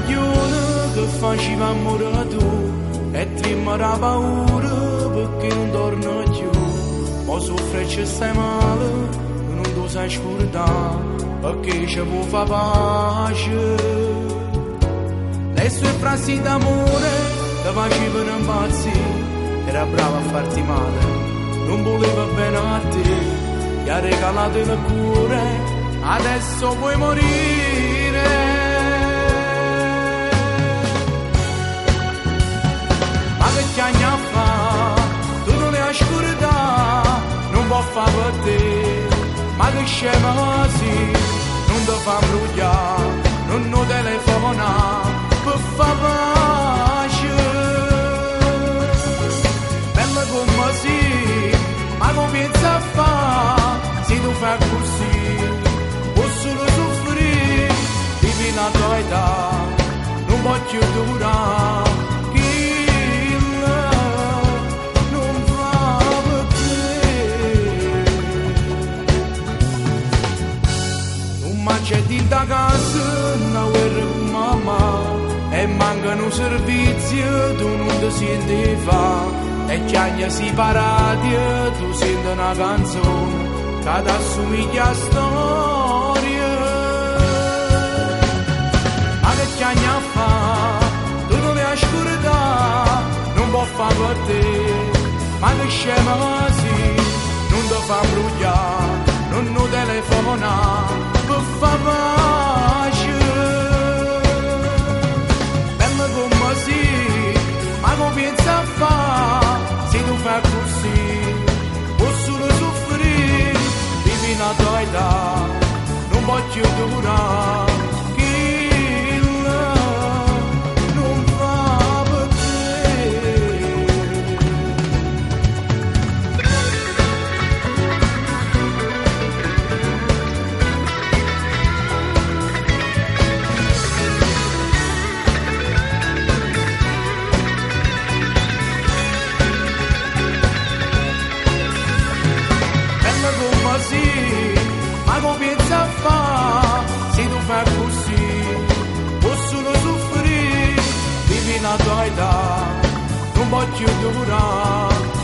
guaglione che faceva amore tu e trema da paura perché non torna più. Ma soffre e ci stai male, non ti sai scordare perché ci vuoi fa pace. Le sue frasi d'amore ti facevano impazzire, era brava a farti male, non voleva bene a te, ti ha regalato il cuore, adesso puoi morire. Ma che chiagna fa, tu non le hai scordata, non può fare per te, ma che scema sì, non ti fa brugliare, non lo telefona, per fa pace. Bella come sì, ma come pensa a fa, se tu fai così, posso solo soffrire, vivi la tua età, non voglio durare. Chi non fa per te. Non mangia di da casa, una guerra con mamma, e mancano un servizio, tu non ti senti fa, e chiagna si parati, tu senti una canzone che ti assomiglia a storia. Ma che chiagna fa, tu non le hai scordata, non può fare per te, ma che scema sì, non ti fa brugliare, non lo telefona, per fa pace. Bella come sì, ma come pensa a fa, se tu fai così, posso solo soffrire, vivi la tua età, non voglio durare. Chi non fa per te. Bella come sì, ma come pensa a fa, se tu fai così, posso solo soffrire, vivi la tua età, non voglio durare.